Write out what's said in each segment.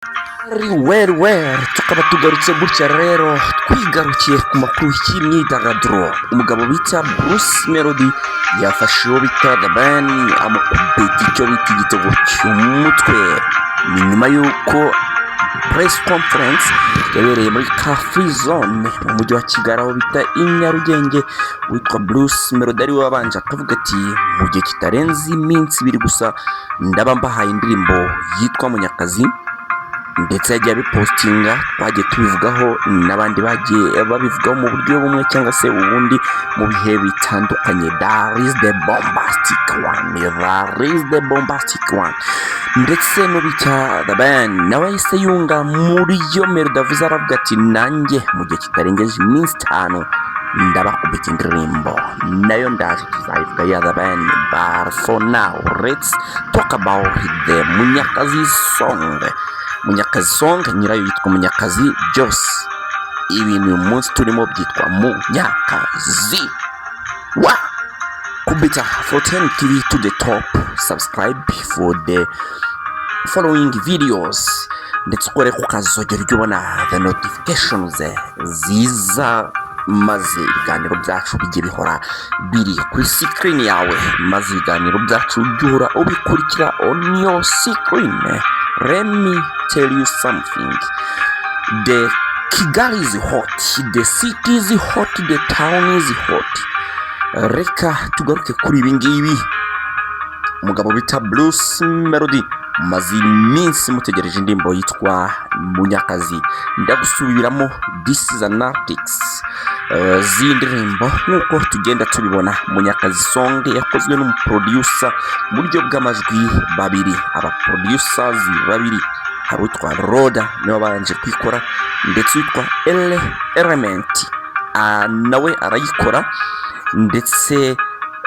Well, tukaba tugarutse gutya rero, twigarukiye ku makuru y'imyidagaduro. Umugabo bita Bruce Melody yafashe uwo bita The Ben, amukubita icyo bita igitego cy'umutwe. Ni nyuma y'uko press conference yabereye muri Car Free Zone mu mujyi wa Kigali, aho bita i Nyarugenge. Witwa Bruce Melody ariwe wabanje akavuga ati: "Mu gihe kitarenze iminsi 2 gusa ndaba mbahaye indirimbo yitwa Munyakazi." Ndetse yagiye abipostinga, twagiye tubivugaho, n'abandi bagiye babivugaho mu buryo bumwe cyangwa se ubundi mu bihe bitandukanye. That is the bombastic one, that is the bombastic one. Ndetse n'ubita The Ben nawe yahise yunga muri yo. Melody avuze, aravuga ati: "Nanjye mu gihe kitarengeje iminsi 5 ndabakubita indirimbo." Nayo ndaje tuzayivuga ya The Ben, but for now let's talk about the Munyakazi song. Munyakazi song, nyirayo yitwa Munyakazi. Byose ibintu uyu munsi turimo byitwa Munyakazi wa kubita. 410 TV to the top. Subscribe for the following videos, ndetse ukore ku kazogera ujye ubona the notifications ziza, maze ibiganiro byacu bijye bihora biri kuri screen yawe, maze ibiganiro byacu ujye uhora ubikurikira on your screen. Let me tell you something: the Kigali is hot, the city is hot, the town is hot. Reka tugaruke kuri ibi ngibi. Umugabo bita Bruce Melody, mumaze iminsi mutegereje indirimbo yitwa Munyakazi. Ndagusubiramo, this is an artics z'indirimbo nk'uko tugenda tubibona. Munyakazi song yakozwe n'umuproducer mu buryo bw'amajwi babiri, aba producers babiri. Hari uwitwa Roda, niwe wabanje kuyikora, ndetse uwitwa Element nawe arayikora, ndetse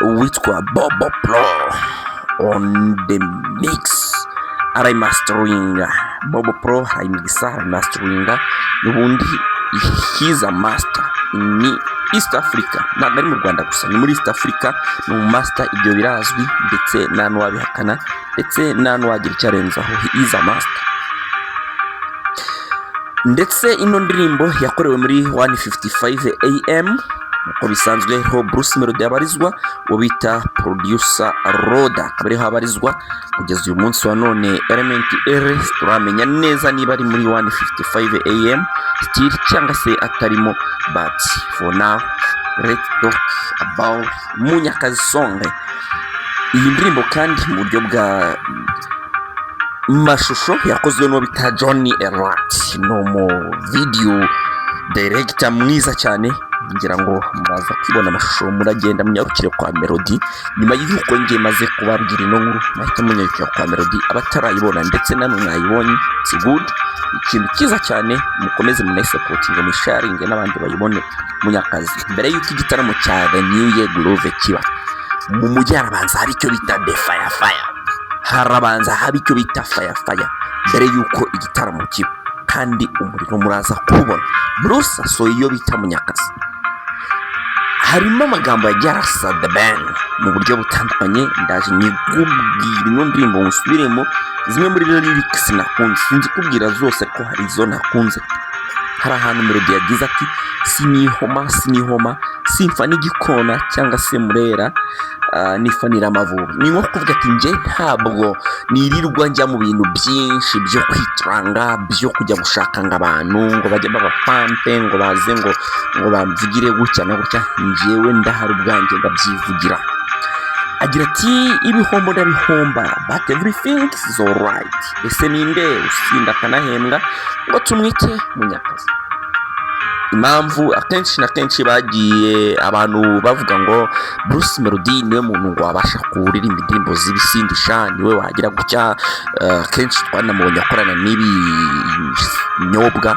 uwitwa Bobo Pro on the mix, arayimasteringa. Bobo Pro arayimigisa, arayimasteringa. N'ubundi he's a master ni East Africa, ntabwo ari mu Rwanda gusa, ni muri East Africa, ni umumaster, ibyo birazwi, ndetse nta n'uwabihakana, ndetse nta n'uwagira icyo arenzaho. He is a master. Ndetse ino ndirimbo yakorewe muri 155 AM uko bisanzwe, ho Bruce Melody abarizwa, uwo bita producer Roda akaba ariho abarizwa kugeza uyu munsi wa none. Element R turamenya neza niba ari muri 155 AM still cyangwa se atarimo, but for now let's talk about Munyakazi song. Iyi ndirimbo kandi mu buryo bwa mashusho yakozwe n'uwo bita Johnny Erat, ni umu video director mwiza cyane. Ngira ngo muraza kwibona amashusho, muragenda munyarukire kwa Melody nyuma y'uko ngiye maze kubabwira ino nkuru, muhita munyarukira kwa Melody abatarayibona, ndetse namwe mwayibonye, it's good, ikintu cyiza cyane. Mukomeze munayisupportinge, musharinge n'abandi bayibone. Munyakazi, mbere y'uko igitaramo cya The New Year Groove kiba mu mujyi, harabanza haba icyo bita the fire fire, harabanza haba icyo bita fire fire mbere y'uko igitaramo kiba, kandi umuriro muraza kuwubona. Bruce asohoye iyo bita Munyakazi, harimo amagambo yagiye arasa The Ben mu buryo butandukanye. Ndaje nyikubwira ino ndirimbo, musubiremo zimwe muri lyrics nakunze. Sinzi kubwira zose, ariko hari izo nakunze. Hari ahantu Melody yagize ati: "Sinihoma, sinihoma, simfa n'igikona cyangwa se murera, nifanira Amavubi." Ni nko kuvuga ati: "Njye ntabwo nirirwa njya mu bintu byinshi byo kwituranga, byo kujya gushaka ngo abantu ngo bajye babapampe, ngo baze ngo bamvugire gutya na gutya. Njyewe ndahari ubwanjye, ndabyivugira." Agira ati: "Ibihombo ndabihomba, but everything is alright. Ese ninde usinda akanahembwa ngo tumwite Munyakazi?" Impamvu akenshi na kenshi bagiye abantu bavuga ngo Bruce Melody niwe muntu ngo wabasha kuririmba indirimbo z'ibisindisha, niwe wagira gutya, akenshi twanamubonye akorana n'ibinyobwa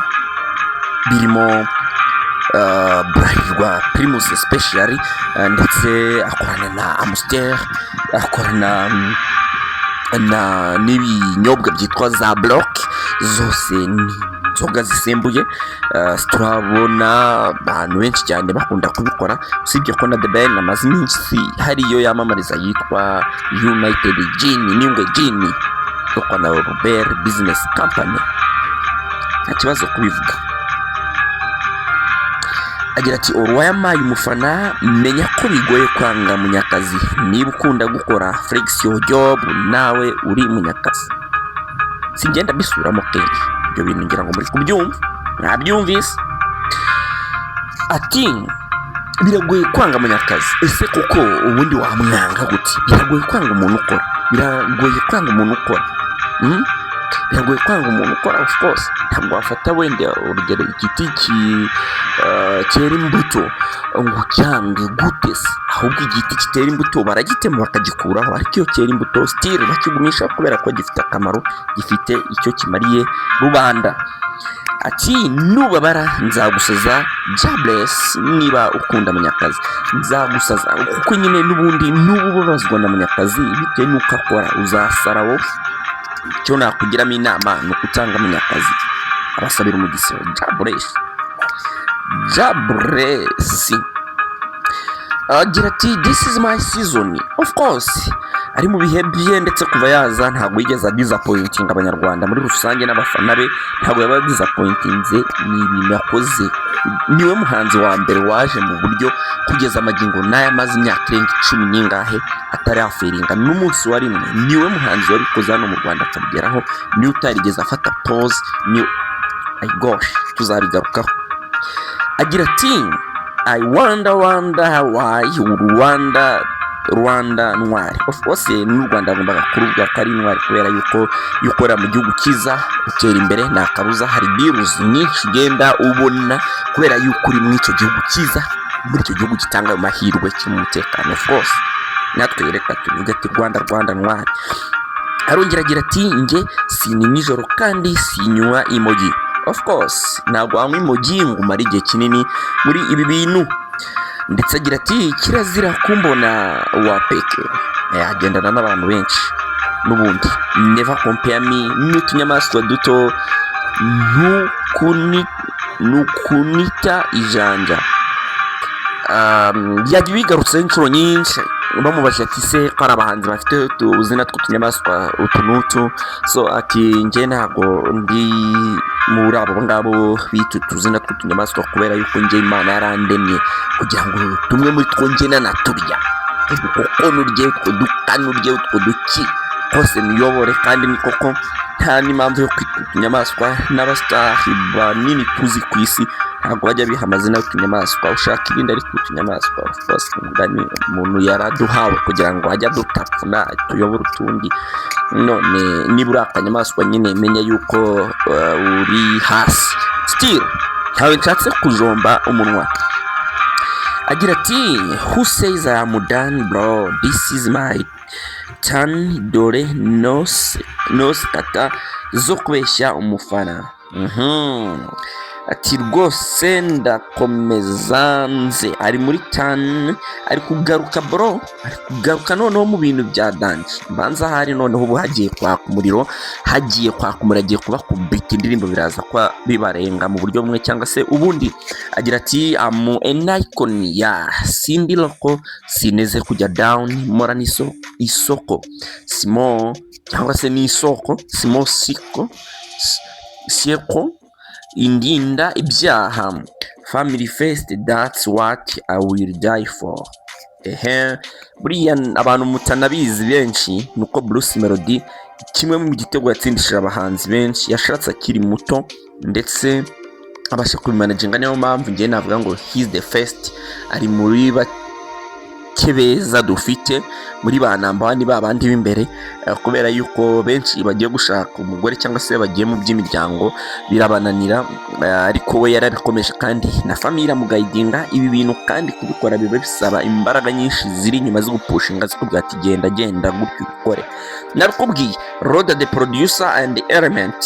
birimo Bralirwa Primus Special, ndetse akorana na Amstel, akorana na n'ibinyobwa byitwa za Block, zose ni inzoga zisembuye. Turabona abantu benshi cyane bakunda kubikora, usibye ko na The Ben amaze iminsi hari iyo yamamariza yitwa United Gin, Ningwe Gin. Yo na Robert Business Company, nta kibazo kubivuga. Agira ati: "Uwayamaye umufana, menya ko bigoye kwanga Munyakazi. Niba ukunda gukora flex your job, nawe uri Munyakazi." Singenda mbisubiramo kenshi ibyo bintu, ngira ngo muri kubyumva, mwabyumvise. Ati: "Biragoye kwanga Munyakazi." Ese koko ubundi wamwanga gute? Biragoye kwanga umuntu ukora, biragoye kwanga umuntu ukora. Biragoye kwanga umuntu ukora, of course. Ntabwo wafata wenda urugero igiti cyera imbuto ngo cyange gute se? Ahubwo igiti kitera imbuto baragitema bakagikuraho, ariko iyo cyera imbuto still bakigumisha kubera ko gifite akamaro, gifite icyo kimariye rubanda. Ati: "Nubabara nzagusaza." Jah bless, niba ukunda Munyakazi nzagusaza, kuko nyine n'ubundi nuba ubabazwa na Munyakazi bitewe n'uko akora, uzasara wowe. Icyo nakugiramo inama ni ukutanga Munyakazi. Abasabira umugisha. Jah bless, Jah bless. Agira ati: "This is my season." Of course ari mu bihe bye, ndetse kuva yaza ntabwo yigeze adisappointinga Abanyarwanda muri rusange n'abafana be, ntabwo yaba disappointinze. Ni ibintu yakoze, niwe muhanzi wa mbere waje mu buryo kugeza amagingo n'aya, amaze imyaka irenga 10 n'ingahe atari yafailinga n'umunsi wa rimwe. Niwe muhanzi wabikoze hano mu Rwanda akabigeraho, niwe utarigeze afata pause. Ni my gosh, tuzabigarukaho. Agira ati: "I wonder, wonder why Rwanda, Rwanda ntwari." Of course n'u Rwanda agombaga kuruvuga ko ari intwari, kubera yuko iyo ukorera mu gihugu cyiza utera imbere, nta kabuza. Hari deals nyinshi ugenda ubona kubera yuko uri muri icyo gihugu cyiza, muri icyo gihugu gitanga ayo mahirwe, kirimo umutekano. Of course natwe reka tuvuge ati: "Rwanda, Rwanda ntwari." Arongera agira ati: "Njye sinywa nijoro kandi sinywa imogi." Of course ntabwo wanywa imogi ngo umare igihe kinini muri ibi bintu. Ndetse agira ati: "Kirazira kumbona wa peke." Agendana n'abantu benshi n'ubundi. "Never compare me n'utunyamaswa duto, nukunita ijanja." Yagiye bigarutseho inshuro nyinshi, bamubajije ati: "Se ko hari abahanzi bafite utuzina tw'utunyamaswa utu n'utu?" So ati: "Njye ntabwo ndi muri abo ngabo bita utuzina tw'utunyamaswa, kubera yuko njye Imana yarandemye kugira ngo tumwe muri two njye nanaturya, utwo nurye, utwo dukanurye, utwo duki kose niyobore." Kandi ni koko, nta n'impamvu yo kwita utunyamaswa. N'abasitari banini tuzi ku isi ntabwo bajya biha amazina y'utunyamaswa. Ushaka ibindi, ariko utunyamaswa, of course, umugani umuntu yaraduhawe kugira ngo ajye adutapfuna tuyobore utundi. None niba uri akanyamaswa nyine, menya yuko uri hasi. Still ntawe nshatse kujomba umunwa. Agira ati: "Who says I am done, bro? This is my turn. Dore no kata zo kubeshya umufana." Ati: "Rwose ndakomeza nze." Ari muri turn, ari kugaruka bro, ari kugaruka noneho mu bintu bya danger. Mbanza ahari noneho ubu hagiye kwaka umuriro, hagiye kwaka umuriro, agiye kubakubita indirimbo, biraza kuba bibarenga mu buryo bumwe cyangwa se ubundi. Agira ati: "Am an icon ya sindi loko, sineze kujya down, mora niso isoko simo cyangwa se ni isoko simo siko sieko indinda ibyaha. Family first, that's what I will die for." Ehe, buriya abantu mutanabizi benshi ni uko Bruce Melody, kimwe mu gitego yatsindishije abahanzi benshi, yashatse akiri muto ndetse abasha kubimanaginga. Niyo mpamvu njye navuga ngo he's the first, ari muri bake beza dufite, muri ba number one, ba bandi b'imbere, kubera yuko benshi bagiye gushaka umugore cyangwa se bagiye mu by'imiryango birabananira, ariko we yarabikomeje kandi na famille iramuguidinga. Ibi bintu kandi kubikora biba bisaba imbaraga nyinshi ziri inyuma zigupushinga, zikubwira ati: "Genda, genda gutyo ubikore." Nabikubwiye, Roda the producer and Element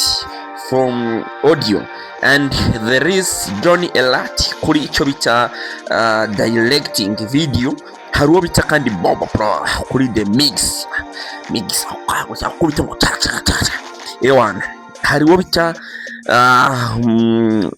from audio, and there is Johnny Elat kuri icyo bita directing video. Hari uwo bita kandi Bobo Pro kuri the mix, mix akubita ngo ca ca ca ca ewana. Hari uwo bita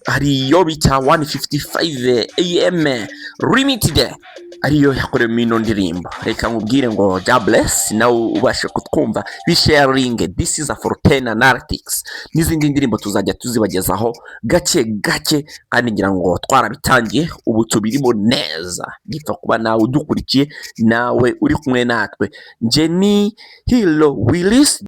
hari iyo bita 155 AM Limited, ariyo yakorewemo ino ndirimbo. Reka nkubwire ngo God bless nawe ubashe kutwumva, bisharinge. This is a Forten Analytics, n'izindi ndirimbo tuzajya tuzibagezaho gake gake, kandi ngira ngo twarabitangiye, ubu tubirimo neza. Gipfa kuba nawe udukurikiye, nawe uri kumwe natwe. Njye ni Hilo Willis.